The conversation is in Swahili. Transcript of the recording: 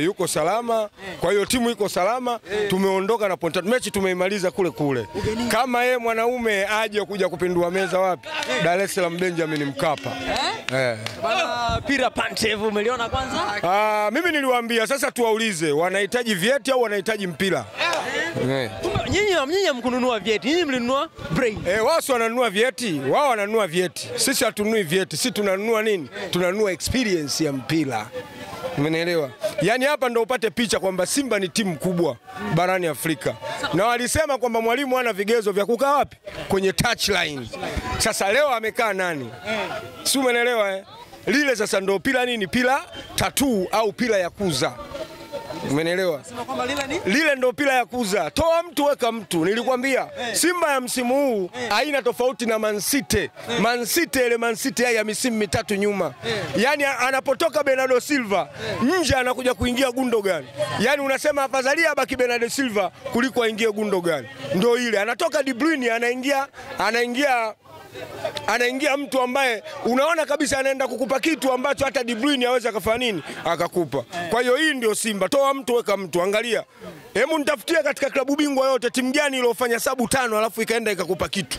Yuko salama. Kwa hiyo timu iko salama. Tumeondoka na pointi 3. Mechi tumeimaliza kule kule. Kama yeye mwanaume aje kuja kupindua meza wapi? Dar es Salaam Benjamin Mkapa. Bana Pira Pantev umeliona kwanza? Mimi niliwaambia sasa tuwaulize wanahitaji vyeti au wanahitaji mpira? Nyinyi hamkununua vyeti, nyinyi mlinunua brain. Wao si wananunua vyeti, wao wananunua vyeti. Sisi hatununui vyeti, sisi tunanunua nini? Tunanunua experience ya mpira. Umenielewa? Yaani hapa ndo upate picha kwamba Simba ni timu kubwa barani Afrika. Na walisema kwamba mwalimu hana vigezo vya kukaa wapi? Kwenye touchline. Sasa leo amekaa nani? Si umeelewa eh? Lile sasa ndo pila nini? Pila tatu au pila ya kuza. Umenielewa? Lile ndo pila ya kuza. Toa mtu weka mtu. Nilikwambia Simba ya msimu huu haina tofauti na Man City. Man City ile Man City ya misimu mitatu nyuma. Yaani anapotoka Bernardo Silva nje anakuja kuingia Gundogan. Yaani unasema afadhali abaki Bernardo Silva kuliko aingie Gundogan. Ndio ile anatoka De Bruyne anaingia mtu ambaye unaona kabisa anaenda kukupa kitu ambacho hata De Bruyne hawezi akafanya nini akakupa. Kwa hiyo hii ndio Simba, toa mtu weka mtu. Angalia, hebu nitafutie katika klabu bingwa yote timu gani iliyofanya sabu 5 alafu ikaenda ikakupa kitu.